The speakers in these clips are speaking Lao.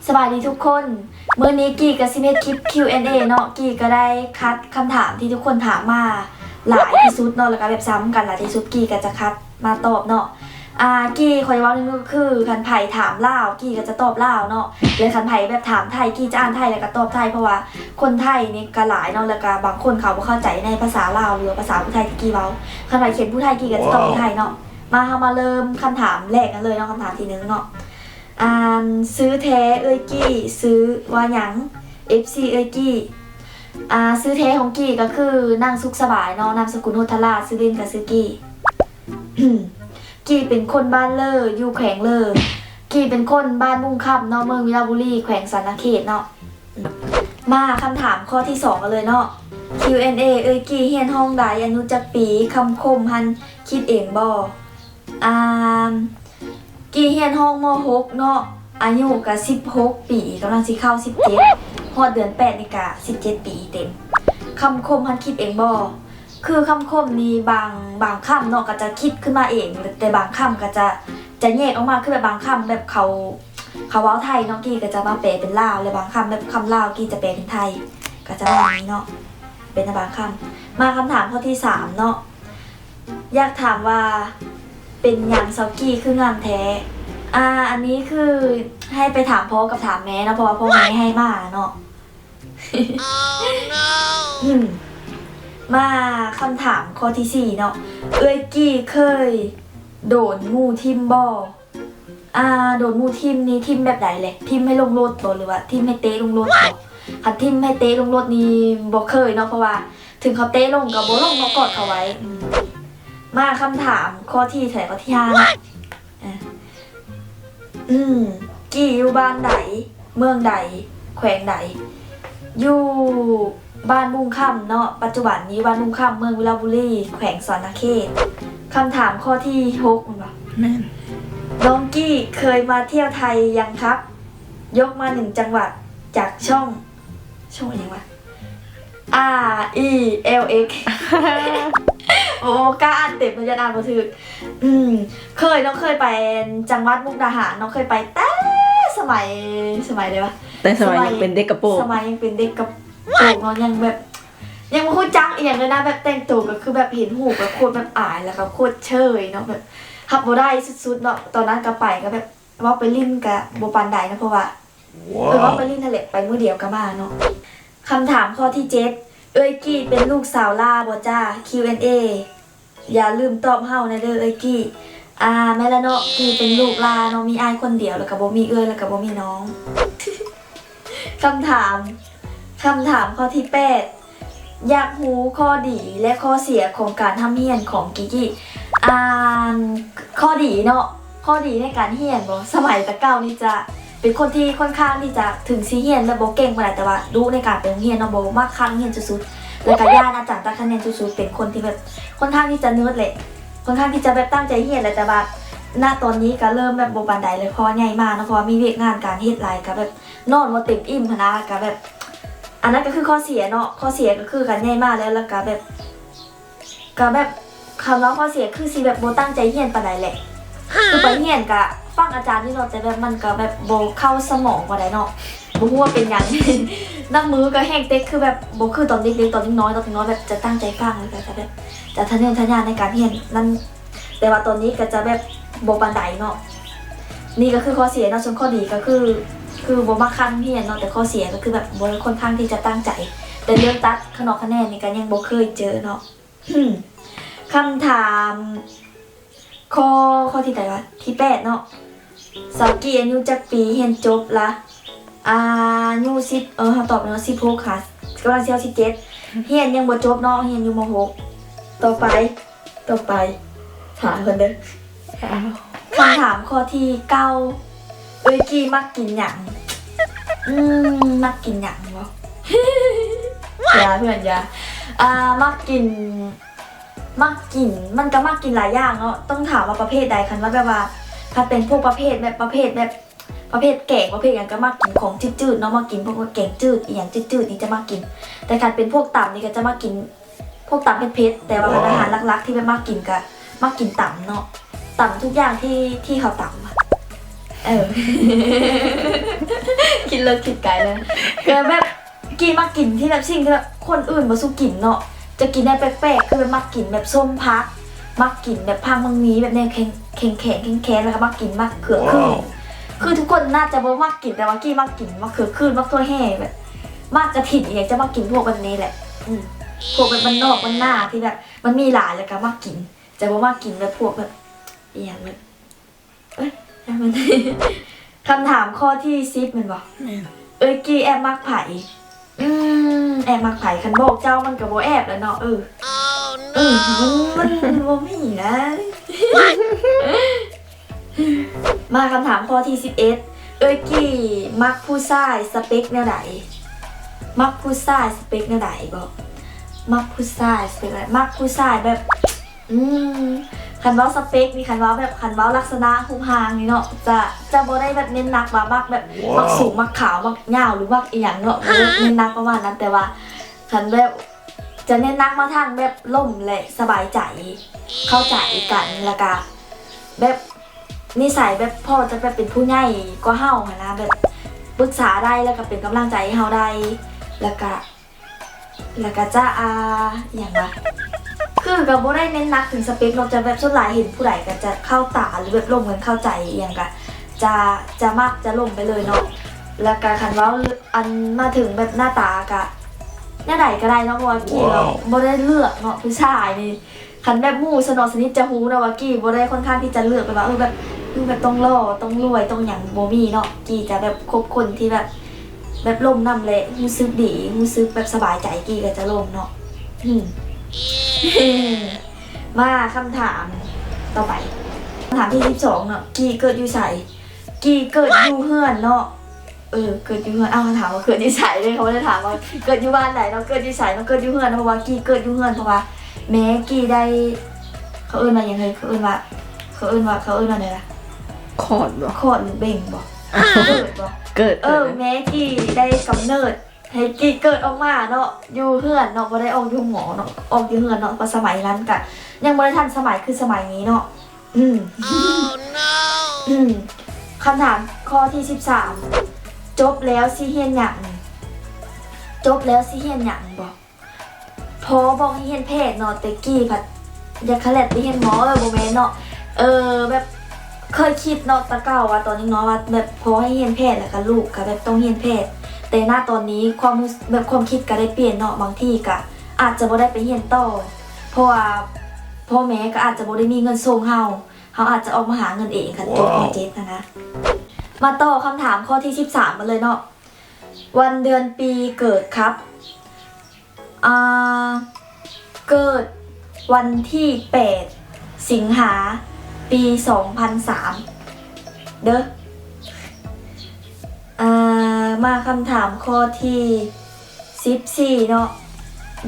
ສະບາຍດີທຸກຄົນ, ມື້ນີ້ກີ້ກໍຊິເຮັດຄລິບ ຄິວ ແອນ ເອ ເນາະ. ກີ້ກໍໄດ້ຄັດຄຳຖາມທີ່ທຸກຄົນຖາມມາຫຼາຍທີ່ສຸດເນາະ ແລ້ວກໍແບບຊ້ຳກັນຫຼາຍທີ່ສຸດ ກີ້ກໍຈະຄັດມາຕອບເນາະ. ອ່າ ກີ້ຂໍເວົ້າໜຶ່ງກໍຄື ຄັນໃຜຖາມລາວ ກີ້ກໍຈະຕອບລາວເນາະ ແລະ ຄັນໃຜແບບຖາມໄທ ກີ້ຈະອ່ານໄທ ແລ້ວກໍຕອບໄທ ເພາະວ່າຄົນໄທນີ້ກໍຫຼາຍເນາະ ແລ້ວກໍບາງຄົນເຂົາບໍ່ເຂົ້າໃຈໃນພາສາລາວ ຫຼືວ່າພາສາຜູ້ໄທທີ່ກີ້ເວົ້າ. ຄັນໃຜຂຽນຜູ້ໄທ ກີ້ກໍຈະຕອບຜູ້ໄທເນາະ. ມາ ເຮົາມາເລີ່ມຄຳຖາມແລກກັນເລີຍເນາະ, ຄຳຖາມທີໜຶ່ງເນາະ. ອ່າ ຊື່ແທ້ເອື້ອຍກີ້ຊື່ວ່າຫຍັງ? ເອັຟຊີເອື້ອຍກີ້. ອ່າ ຊື່ແທ້ຂອງກີ້ກໍຄື ນາງ ສຸກສະບາຍເນາະ, ນາມສະກຸນ ຫົດທະລາດ, ຊື່ຫຼິ້ນກໍຊື່ກີ້. ກີ້ເປັນຄົນບ້ານເລີ ຢູ່ແຂວງເລີ. ກີ້ເປັນຄົນບ້ານບຸ້ງຄຳເນາະ, ເມືອງວິລະບູລີ, ແຂວງສະຫວັນນະເຂດເນາະ. ມາຄຳຖາມຂໍ້ທີສອງກັນເລີຍເນາະ. ຄິວ ແອນ ເອ ເອື້ອຍກີ້ຮຽນຫ້ອງໃດ? ອາຍຸຈັກປີ? ຄຳຄົມຫັ້ນຄິດເອງບໍ່? ອ່າ ກີ້ຮຽນຫ້ອງ ມໍຫົກ ເນາະ, ອາຍຸກະສິບຫົກປີ ກຳລັງຊິເຂົ້າສິບເຈັດ ຮອດເດືອນແປດນີ້ກະສິບເຈັດປີເຕັມ. ຄຳຄົມຫັ້ນຄິດເອງບໍ່? ຄືຄຳຄົມນີ້ບາງ ບາງຄຳເນາະ ກະຈະຄິດຂຶ້ນມາເອງ, ແຕ່ບາງຄຳກະຈະ ຈະແຍກອອກມາ ຄືແບບບາງຄຳແບບເຂົາ ເຂົາເວົ້າໄທເນາະ ກີ້ກະຈະມາແປເປັນລາວ ແລະ ບາງຄຳແບບຄຳລາວ ກີ້ຈະແປເປັນໄທ ກະຈະປະມານນີ້ເນາະ, ເປັນແຕ່ບາງຄຳ. ມາຄຳຖາມຂໍ້ທີສາມເນາະ. ຢາກຖາມວ່າ ເປັນຫຍັງສາວກີ້ຄືງາມແທ້? ອ່າ ອັນນີ້ຄືໃຫ້ໄປຖາມພໍ່ກັບຖາມແມ່ເນາະ ເພາະວ່າພໍ່ແມ່ໃຫ້ມາເນາະ. ມາຄຳຖາມຂໍ້ທີສີ່ເນາະ. ເອື້ອຍກີ້ເຄີຍໂດນໝູ່ຖິ້ມບໍ່? ອ່າ ໂດນໝູ່ຖິ້ມນີ້ ຖິ້ມແບບໃດແຫຼະ? ຖິ້ມໃຫ້ລົງລົດບໍ່ ຫຼືວ່າຖິ້ມໃຫ້ເຕະລົງລົດບໍ່? ຄັນຖິ້ມໃຫ້ເຕະລົງລົດນີ້ບໍ່ເຄີຍເນາະ ເພາະວ່າເຖິງເຂົາເຕະລົງກໍບໍ່ລົງເນາະ ກອດເຂົາໄວ້. ອືມ ມາຄຳຖາມຂໍ້ທີເທົ່າໃດ? ຂໍ້ທີຫ້າເນາະ. ອ່າ ອືມ ກີ້ຢູ່ບ້ານໃດ ເມືອງໃດ ແຂວງໃດ? ຢູ່ ບ້ານບຸ້ງຄຳເນາະ, ປັດຈຸບັນຢູ່ບ້ານບຸ້ງຄຳ ເມືອງວິລະບູລີ ແຂວງສະຫວັນນະເຂດ. ຄຳຖາມຂໍ້ທີຫົກແມ່ນບໍ່? ແມ່ນ. ນ້ອງກີ້ເຄີຍມາທ່ຽວໄທຍັງຄັບ? ຍົກມາໜຶ່ງຈັງຫວັດຈາກຊ່ອງ ຊ່ອງອີ່ຫຍັງວະ? ອາ ອີ ແອລ ເອັກ ໂອ້ ກ້າອ່ານເຕັມເນາະ ຢ້ານອ່ານບໍ່ຖືກ. ອືມ ເຄີຍເນາະ, ເຄີຍໄປ ອັນ ຈັງຫວັດມຸກດາຫານເນາະ, ເຄີຍໄປແຕ່ສະໄໝ ສະໄໝໃດວະ? ແຕ່ສະໄໝ ສະໄໝຍັງເປັນເດັກກະໂປງ ສະໄໝຍັງເປັນເດັກກະໂປງເນາະ, ຍັງແບບ ຍັງບໍ່ຮູ້ຈັກອີ່ຫຍັງເລີຍນະ, ແບບແຕ່ງໂຕກໍຄືແບບເຫັນຮູບກໍໂຄດແບບອາຍ ແລ້ວກໍໂຄດເຊີຍເນາະ, ແບບຮັບບໍ່ໄດ້ສຸດໆເນາະ. ຕອນນັ້ນກໍໄປກໍແບບເວົ້າໄປຫຼິ້ນກໍບໍ່ປານໃດເນາະ, ເພາະວ່າ ເອີ ເວົ້າໄປຫຼິ້ນຫັ້ນແຫຼະ, ໄປມື້ດຽວກໍມາເນາະ. ຄຳຖາມຂໍ້ທີເຈັດ ເອື້ອຍກີ້ເປັນລູກສາວຫຼ້າບໍ່ຈ້າ? ຄິວແອນເອ ຢ່າລືມຕອບເຮົາແດ່ເດີເອື້ອຍກີ້. ອ່າ ແມ່ນລະເນາະ, ກີ້ເປັນລູກຫຼ້າເນາະ, ມີອ້າຍຄົນດຽວ ແລ້ວກໍບໍ່ມີເອື້ອຍ ແລ້ວກໍບໍ່ມີນ້ອງ. ຄຳຖາມ ຄຳຖາມຂໍ້ທີແປດ ຢາກຮູ້ຂໍ້ດີ ແລະ ຂໍ້ເສຍຂອງການຮ່ຳຮຽນຂອງກີ້ກີ້. ອ່າ ຂໍ້ດີເນາະ, ຂໍ້ດີໃນການຮຽນບໍ? ສະໄໝແຕ່ເກົ່ານີ້ຈະ ເປັນຄົນທີ່ຄ່ອນຂ້າງທີ່ຈະ ເຖິງຊິຮຽນແບບບໍ່ເກັ່ງປານໃດ ແຕ່ວ່າດຸໃນການໄປໂຮງຮຽນເນາະ, ບໍ່ມັກຄັນຮຽນສຸດໆ ແລ້ວກໍຢ້ານອາຈານຕັດຄະແນນສຸດໆ, ເປັນຄົນທີ່ແບບຄ່ອນຂ້າງທີ່ຈະເນີດແຫຼະ, ຄ່ອນຂ້າງທີ່ຈະແບບຕັ້ງໃຈຮຽນແຫຼະ, ແຕ່ວ່າ ນະ ຕອນນີ້ກໍເລີ່ມແບບບໍ່ປານໃດແລ້ວ ເພາະວ່າໃຫຍ່ມາເນາະ, ເພາະວ່າມີວຽກງານການເຮັດຫຼາຍ ກໍແບບນອນບໍ່ເຕັມອີ່ມຫັ້ນນະ, ກໍແບບ ອັນນັ້ນກໍຄືຂໍ້ເສຍເນາະ, ຂໍ້ເສຍກໍຄືການໃຫຍ່ມາແລ້ວ ແລ້ວກໍແບບ ກໍແບບ ຄຳເວົ້າຂໍ້ເສຍຄືຊິແບບບໍ່ຕັ້ງໃຈຮຽນປານໃດແຫຼະ, ຄືໄປຮຽນກະຟັງອາຈານຢູ່ເນາະ ແຕ່ແບບມັນກະແບບບໍ່ເຂົ້າສະໝອງປານໃດເນາະ, ບໍ່ຮູ້ວ່າເປັນຫຍັງ. ນ້ຳມືກະແຫ້ງເຕັກ ຄືແບບບໍ່ຄືຕອນເດັກໆ ຕອນນ້ອຍໆ ຕອນນ້ອຍແບບຈະຕັ້ງໃຈຟັງ ແລ້ວກະຈະແບບຈະທະເຍີທະຍານໃນການຮຽນນັ້ນ, ແຕ່ວ່າຕອນນີ້ກະຈະແບບບໍ່ປານໃດເນາະ. ນີ້ກະຄືຂໍ້ເສຍເນາະ, ສ່ວນຂໍ້ດີກະຄື ຄືບໍ່ມັກຄັນຮຽນເນາະ, ແຕ່ຂໍ້ເສຍກະຄືແບບບໍ່ ຄ່ອນຂ້າງທີ່ຈະຕັ້ງໃຈ, ແຕ່ເລື່ອງຕັດຄະນອກຄະແນນນີ້ກະຍັງບໍ່ເຄີຍເຈີເນາະ. ຄຳຖາມ ຂໍ້ ຂໍ້ທີ່ເທົ່າໃດວະ? ທີແປດເນາະ. ສາວກີ້ອາຍຸຈັກປີ? ຮຽນຈົບລະ? ອາຍຸສິບ ເອີ ເຮົາຕອບແມ່ນວ່າສິບຫົກຫາ ກຳລັງຊິເຂົ້າສິບເຈັດ, ຮຽນຍັງບໍ່ຈົບເນາະ, ຮຽນຢູ່ ມໍຫົກ. ຕໍ່ໄປ ຕໍ່ໄປ ຖາມເພິ່ນເດີ. ຄຳຖາມຂໍ້ທີເກົ້າ ເອື້ອຍກີ້ມັກກິນຫຍັງ? ອືມ ມັກກິນຫຍັງບໍ? ຢ່າເພື່ອນ ຢ່າ. ອ່າ ມັກກິນ ມັກກິນ ມັນກໍມັກກິນຫຼາຍຢ່າງເນາະ, ຕ້ອງຖາມວ່າປະເພດໃດ. ຄັນວ່າແບບວ່າ ຄັນເປັນພວກປະເພດແບບ ປະເພດແບບ ປະເພດແກງ ປະເພດຫຍັງ ກໍມັກກິນຂອງຈືດໆເນາະ, ມັກກິນພວກແກງຈືດ ອີ່ຫຍັງຈືດໆນີ້ຈະມັກກິນ, ແຕ່ຄັນເປັນພວກຕຳນີ້ກໍຈະມັກກິນ ພວກຕຳເຜັດໆ, ແຕ່ວ່າ ວ້າວ ອາຫານຫຼັກໆທີ່ແບບມັກກິນກະມັກກິນຕຳເນາະ, ຕຳທຸກຢ່າງທີ່ ທີ່ເຂົາຕຳ. ເອີ ເອີ ຄິດເລີກຄິດໄກເລີຍ. ແຕ່ແບບ ກີ້ມັກກິນທີ່ແບບ ສິ່ງທີ່ແບບຄົນອື່ນບໍ່ສູ່ກິນເນາະ, ຈະກິນແນວແປກໆ ຄືແບບມັກກິນແບບສົ້ມຜັກ, ມັກກິນແບບຜັກມັນມີແບບແນວແຂງໆ ແຂງໆ ແຂງໆ ແລ້ວກໍມັກກິນໝາກເຂືອຂືນ. ຄືທຸກຄົນໜ້າຈະບໍ່ມັກກິນ ແຕ່ວ່າກີ້ມັກກິນໝາກເຂືອຂືນ ໝາກຖົ່ວແຮ່ ແບບໝາກກະຖິນອີ່ຫຍັງ ຈະມັກກິນພວກແບບນີ້ແຫຼະ. ອືມ ພວກແບບບ້ານນອກບ້ານນາທີ່ແບບມັນມີຫຼາຍ ແລ້ວກໍມັກກິນ, ຈະບໍ່ມັກກິນແບບພວກແບບອີ່ຫຍັງແບບ ເອີຍ ຊ່າງມັນ. ຄຳຖາມຂໍ້ທີສິບແມ່ນບໍ່? ແມ່ນ. ເອີຍ ກີ້ແອບມັກໃຜ? ອືມ ແອບມັກໃຜ? ຄັນບອກເຈົ້າມັນກໍບໍ່ແອບແລ້ວເນາະ. ເອີ ເອີ ມັນ ມັນບໍ່ມີນະ. ມາຄຳຖາມຂໍ້ທີສິບເອັດ ເອີຍ ກີ້ມັກຜູ້ຊາຍສະເປັກແນວໃດ? ມັກຜູ້ຊາຍສະເປັກແນວໃດບໍ? ມັກຜູ້ຊາຍສະເປັກແບບ ມັກຜູ້ຊາຍແບບ ອືມ ຄັນເວົ້າສະເປັກນີ້ ຄັນເວົ້າແບບ ຄັນເວົ້າລັກສະນະຮູບຮ່າງນີ້ເນາະ ຈະ ຈະບໍ່ໄດ້ແບບເນັ້ນໜັກວ່າມັກແບບ ມັກສູງ ມັກຂາວ ມັກຍາວ ຫຼືມັກອີ່ຫຍັງເນາະ ບໍ່ໄດ້ເນັ້ນໜັກປະມານນັ້ນ. ແຕ່ວ່າຄັນແບບ ຈະເນັ້ນໜັກມາທາງແບບລົມ ແລະ ສະບາຍໃຈ ເຂົ້າໃຈກັນ ແລ້ວກະແບບນິໄສແບບພໍຈະແບບເປັນຜູ້ໃຫຍ່ກວ່າເຮົາຫັ້ນນະ ແບບປຶກສາໄດ້ ແລ້ວກະເປັນກຳລັງໃຈໃຫ້ເຮົາໄດ້ ແລ້ວກະ ແລ້ວກະຈະ ອ່າ ອີ່ຫຍັງວະ ຄືກະບໍ່ໄດ້ເນັ້ນໜັກເຖິງສະເປັກເນາະ ຈະແບບສ່ວນຫຼາຍເຫັນຜູ້ໃດກະຈະເຂົ້າຕາ ຫຼືແບບລົມກັນເຂົ້າໃຈອີ່ຫຍັງກະຈະ ຈະມັກຈະລົມໄປເລີຍເນາະ. ແລ້ວກະຄັນເວົ້າ ອັນ ມາເຖິງແບບໜ້າຕາກະແນວໃດກະໄດ້ເນາະ ເພາະວ່າກີ້ແບບ ວ້າວ ບໍ່ໄດ້ເລືອກເນາະ ຜູ້ຊາຍນີ້ ຄັນແບບໝູ່ສະໜອກສະໜິດຈະຮູ້ເນາະວ່າກີ້ບໍ່ໄດ້ຄ່ອນຂ້າງທີ່ຈະເລືອກແບບວ່າ ເອີ ແບບ ເອີ ແບບຕ້ອງຫຼໍ່ ຕ້ອງລວຍ ຕ້ອງຫຍັງ ບໍ່ມີເນາະ. ກີ້ຈະແບບຄົບຄົນທີ່ແບບ ແບບລົມນຳ ແລະ ຮູ້ສຶກດີ ຮູ້ສຶກແບບສະບາຍໃຈ ກີ້ກໍຈະລົມເນາະ. ອືມ ມາຄຳຖາມຕໍ່ໄປ ຄຳຖາມທີສິບສອງເນາະ ກີ້ເກີດຢູ່ໃສ? ກີ້ເກີດຢູ່ເຮືອນເນາະ. ເອີ ເກີດຢູ່ເຮືອນ. ອ້າວ ເຂົາຖາມວ່າເກີດຢູ່ໃສເດ້ ເຂົາບໍ່ໄດ້ຖາມວ່າເກີດຢູ່ບ້ານໃດເນາະ ເກີດຢູ່ໃສເນາະ ເກີດຢູ່ເຮືອນເນາະ ເພາະວ່າກີ້ເກີດຢູ່ເຮືອນ ເພາະວ່າແມ່ກີ້ໄດ້ ເຂົາເອີ້ນວ່າຫຍັງເຮີ້ຍ ເຂົາເອີ້ນວ່າ ເຂົາເອີ້ນວ່າ ເຂົາເອີ້ນວ່າຫຍັງລະ ຄອດບໍ? ຄອດຫຼືເບັ່ງບໍ? ເກີດບໍ? ເກີດ ເອີ ເກີດ ແມ່ກີ້ໄດ້ກຳເນີດ ໃຫ້ກີ້ເກີດອອກມາເນາະ ຢູ່ເຮືອນເນາະ ບໍ່ໄດ້ອອກຢູ່ໂຮງໝໍເນາະ ອອກຢູ່ເຮືອນເນາະ ເພາະສະໄໝນັ້ນກະຍັງບໍ່ໄດ້ທັນສະໄໝຄືສະໄໝນີ້ເນາະ. ອືມ ອືມ ຄຳຖາມຂໍ້ທີສິບສາມ ຈົບແລ້ວຊິຮຽນຫຍັງ? ຈົບແລ້ວຊິຮຽນຫຍັງບໍ? ພໍ່ບອກໃຫ້ຮຽນແພດເນາະ ແຕ່ກີ້ພັດຢາກຂະແລັດໄປຮຽນໝໍ. ເອີ ບໍ່ແມ່ນເນາະ ເອີ ແບບເຄີຍຄິດເນາະ ແຕ່ເກົ່າວ່າຕອນຍັງນ້ອຍວ່າແບບພໍ່ໃຫ້ຮຽນແພດ ແລ້ວກະລູກກະແບບຕ້ອງຮຽນແພດ ແຕ່ນະຕອນນີ້ຄວາມຮູ້ ແບບຄວາມຄິດກະໄດ້ປ່ຽນເນາະ ບາງທີກະອາດຈະບໍ່ໄດ້ໄປຮຽນຕໍ່ ເພາະວ່າພໍ່ແມ່ກໍອາດຈະບໍ່ໄດ້ມີເງິນສົ່ງເຮົາ ເຮົາອາດຈະອອກມາຫາເງິນເອງ ຄັນຈົບ ມ.ເຈັດ ຫັ້ນນະ. ມາຕໍ່ຄຳຖາມຂໍ້ທີສິບສາມກັນເລີຍເນາະ ວັນເດືອນປີເກີດຄັບ ອ່າ ເກີດວັນທີແປດ ສິງຫາ ປີສອງພັນສາມ ເດີ. ອ່າ ມາຄຳຖາມຂໍ້ທີສິບສີ່ເນາະ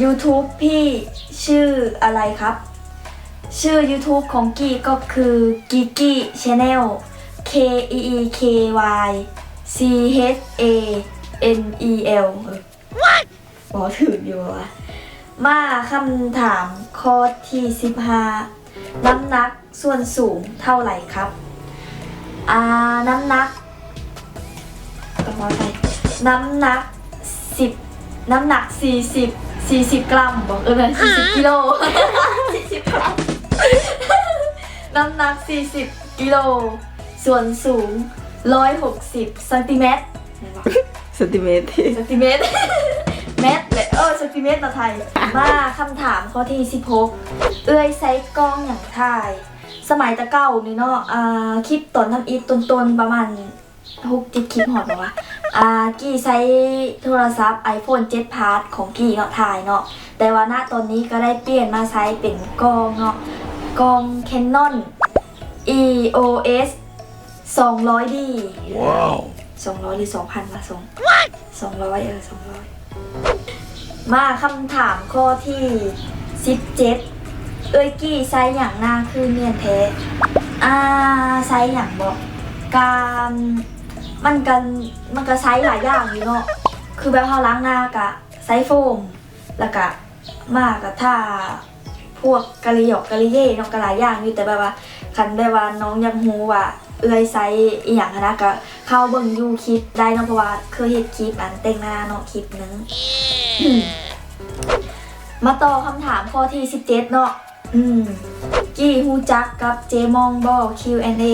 YouTube พี่ชื่ออะไรครับ? ຊື່ YouTube ຂອງກີ້ກໍຄື Kiki Channel K E E K Y C H A N E L ເອີ ເວົ້າຖືກຢູ່ບໍ່ວະ? ມາຄຳຖາມຂໍ້ທີສິບຫ້າ ນ້ຳໜັກ ສ່ວນສູງເທົ່າໃດຄັບ? ອ່າ ນ້ຳໜັກ ຕ້ອງວ່າໃສ່ ນ້ຳໜັກສິບ ນ້ຳໜັກສີ່ສິບ ສີ່ສິບກຣາມບໍ? ເອີ ສີ່ສິບກິໂລ ສີ່ສິບກຣາມ ນ້ຳໜັກສີ່ສິບກິໂລ ສ່ວນສູງຮ້ອຍຫົກສິບຊັງຕີແມັດ ແມ່ນບໍ່? ຊັງຕີແມັດ ຊັງຕີແມັດ ແມັດແຫຼະ ເອີ ຊັງຕີແມັດເນາະໄທ. ມາຄຳຖາມຂໍ້ທີສິບຫົກ ເອື້ອຍໃຊ້ກ້ອງຫຍັງຖ່າຍ? ສະໄໝແຕ່ເກົ່ານີ້ເນາະ ອ່າ ຄລິບຕອນທຳອິດຕົ້ນໆ ປະມານຫົກເຈັດຄລິບ ຮອດບໍ່ວະ? ອ່າ ກີ້ໃຊ້ໂທລະສັບ iPhone ເຈັດ Plus ຂອງກີ້ເນາະ ຖ່າຍເນາະ ແຕ່ວ່ານະຕອນນີ້ກໍໄດ້ປ່ຽນມາໃຊ້ເປັນກ້ອງເນາະ ກ້ອງ Canon E O S ສອງຮ້ອຍດີ ວ້າວ ສອງຮ້ອຍ ຫຼື ສອງພັນ ວ່າ ສອງ ສອງຮ້ອຍ ເອີ ສອງຮ້ອຍ. ມາຄຳຖາມຂໍ້ທີສິບເຈັດ ເອື້ອຍກີ້ໃຊ້ຫຍັງໜ້າຄືນນຽນແທ້? ອ່າ ໃຊ້ຫຍັງບໍ? ກະ ມັນກະ ມັນກະໃຊ້ຫຼາຍຢ່າງຢູ່ເນາະ ຄືແບບເຮົາລ້າງໜ້າກະໃຊ້ໂຟມ ແລ້ວກະມາກະທາ ພວກກະລິຫຍອກກະລິເຢເນາະ ກໍຫຼາຍຢ່າງຢູ່ ແຕ່ແບບວ່າ ຄັນແບບວ່ານ້ອງຢາກຮູ້ວ່າ ເອື້ອຍໃຊ້ອີ່ຫຍັງຫັ້ນນະ ກໍເຂົ້າເບິ່ງຢູ່ຄລິບໄດ້ເນາະ ເພາະວ່າເຄີຍເຮັດຄລິບອັນແຕ່ງໜ້າເນາະ ຄລິບໜຶ່ງ. ມາຕໍ່ຄຳຖາມຂໍ້ທີສິບເຈັດເນາະ. ອືມ ກີ້ຮູ້ຈັກກັບເຈມອງບໍ່? ຄິວແອນເອ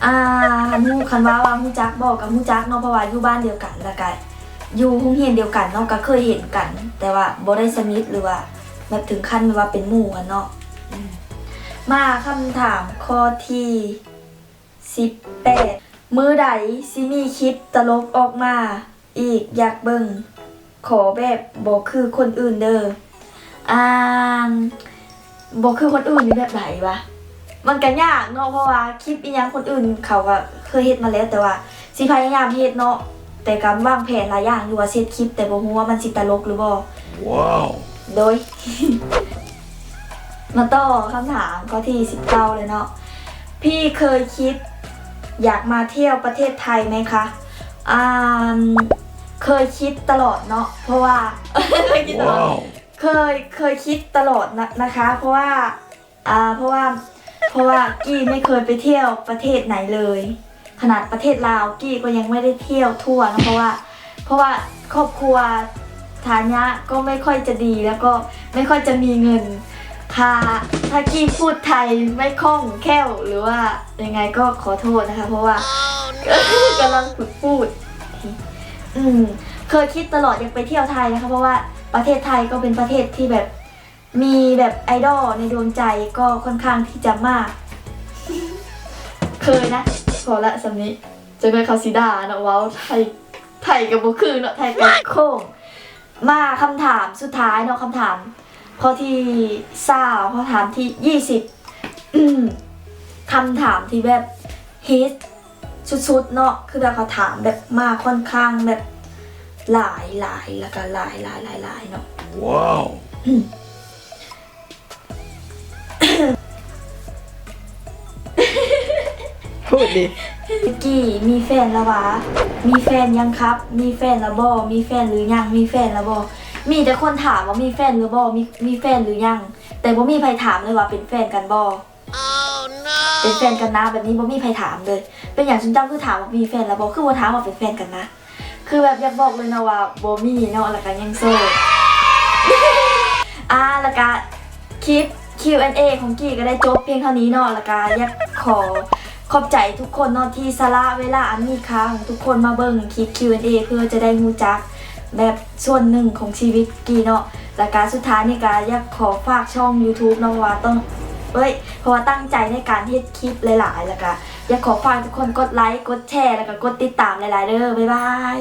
ອ່າ ຄັນຮູ້ ຄັນວ່າ ວ່າຮູ້ຈັກບໍ່ ກໍຮູ້ຈັກເນາະ ເພາະວ່າຢູ່ບ້ານດຽວກັນ ແລ້ວກໍຢູ່ໂຮງຮຽນດຽວກັນເນາະ ກໍເຄີຍເຫັນກັນ ແຕ່ວ່າບໍ່ໄດ້ສະໜິດ ຫຼືວ່າແບບເຖິງຂັ້ນແບບວ່າເປັນໝູ່ກັນເນາະ. ອືມ ມາຄຳຖາມຂໍ້ທີສິບແປດ ມື້ໃດຊິມີຄລິບຕະຫຼົກອອກມາອີກ ຢາກເບິ່ງ. ຂໍແບບບໍ່ຄືຄົນອື່ນເດີ້. ອ່າ ບໍ່ຄືຄົນອື່ນນີ້ແບບໃດວະ? ມັນກະຍາກເນາະ ເພາະວ່າຄລິບອີ່ຫຍັງຄົນອື່ນເຂົາກະເຄີຍເຮັດມາແລ້ວ ແຕ່ວ່າຊິພະຍາຍາມເຮັດເນາະ ແຕ່ກະວາງແຜນຫຼາຍຢ່າງຢູ່ວ່າຊິເຮັດຄລິບ ແຕ່ບໍ່ຮູ້ວ່າມັນຊິຕະຫຼົກຫຼືບໍ່. ວ້າວ ໂດຍ ມາຕໍ່ຄຳຖາມຂໍ້ທີສິບເກົ້າເລີຍເນາະ. ພີ່ເຄີຍຄິດຢາກມາທ່ຽວປະເທດໄທໄໝຄະ? ອ່າ ເຄີຍຄິດຕະຫຼອດເນາະ ເພາະວ່າ ເຄີຍຄິດຕະຫຼອດ ເຄີຍ ເຄີຍຄິດຕະຫຼອດນະ ນະຄະ ເພາະວ່າ ອ່າ ເພາະວ່າ ເພາະວ່າກີ້ໄມ່ເຄີຍໄປທ່ຽວປະເທດໄຫນເລີຍ. ຂະໜາດປະເທດລາວ ກີ້ກໍຍັງໄມ່ໄດ້ທ່ຽວທົ່ວເນາະ ເພາະວ່າ ເພາະວ່າຄອບຄົວຖານະກໍໄມ່ຄ່ອຍຈະດີ ແລ້ວກໍໄມ່ຄ່ອຍຈະມີເງິນ. ຖ້າ ຖ້າກີ້ພູດໄທໄມ່ຄ່ອງແຄ້ວ ຫຼືວ່າຍັງໄງກໍຂໍໂທດນະຄະ ເພາະວ່າກຳລັງຝຶກພູດ. ອືມ ເຄີຍຄິດຕະຫຼອດຢາກໄປທ່ຽວໄທນະຄະ ເພາະວ່າປະເທດໄທກໍເປັນປະເທດທີ່ແບບ ມີແບບໄອດອລໃນດວງໃຈກໍຄ່ອນຂ້າງທີ່ຈະມາກ. ເຄີຍນະ ພໍລະສ່ຳນີ້ ຈັກໜ້ອຍເຂົາຊິດ່າເນາະ ເວົ້າໄທ ໄທກໍບໍ່ຄືເນາະ ໄທກໍໂຄ້ງ. ມາຄຳຖາມສຸດທ້າຍເນາະ ຄຳຖາມຂໍ້ທີຊາວ ຄຳຖາມທີຍີ່ສິບ ຄຳຖາມທີ່ແບບຮິດ ສຸດໆເນາະ ຄືແບບເຂົາຖາມແບບມາຄ່ອນຂ້າງແບບຫຼາຍໆ ແລ້ວກໍຫຼາຍໆໆເນາະ. ວ້າວ ພູດດິ ກີ້ມີແຟນລະຫວາ? ມີແຟນຍັງຄັບ? ມີແຟນລະບໍ່? ມີແຟນຫຼືຍັງ? ມີແຟນລະບໍ່? ມີແຕ່ຄົນຖາມວ່າມີແຟນຫຼືບໍ່? ມີ ມີແຟນຫຼືຍັງ? ແຕ່ບໍ່ມີໃຜຖາມເລີຍວ່າເປັນແຟນກັນບໍ່? ເປັນແຟນກັນນາ ແບບນີ້ບໍ່ມີໃຜຖາມເລີຍ. ເປັນຫຍັງຊຸມເຈົ້າຄືຖາມວ່າມີແຟນແລ້ວບໍ່? ຄືບໍ່ຖາມວ່າເປັນແຟນກັນນາ? ຄືແບບຢາກບອກເລີຍເນາະວ່າບໍ່ມີເນາະ ແລ້ວກະຍັງໂສດ. ອ່າ ແລ້ວກະຄລິບ ຄິວແອນເອ ຂອງກີ້ກໍໄດ້ຈົບພຽງເທົ່ານີ້ເນາະ ແລ້ວກະຢາກຂໍຂອບໃຈທຸກຄົນເນາະ ທີ່ສະຫຼະເວລາອັນມີຄ່າຂອງທຸກຄົນມາເບິ່ງຄລິບ ຄິວແອນເອ ເພື່ອຈະໄດ້ຮູ້ຈັກ ແບບສ່ວນໜຶ່ງຂອງຊີວິດກີ້ເນາະ. ແລ້ວກະສຸດທ້າຍນີ້ກະຢາກຂໍຝາກຊ່ອງຢູທູບເນາະ ເພາະວ່າຕ້ອງ ເອີຍ ເພາະວ່າຕັ້ງໃຈໃນການເຮັດຄລິບຫຼາຍໆ ແລ້ວກະຢາກຂໍຝາກທຸກຄົນກົດໄລ ກົດແຊ ແລ້ວກະກົດຕິດຕາມຫຼາຍໆເດີ້. ບາຍບາຍ.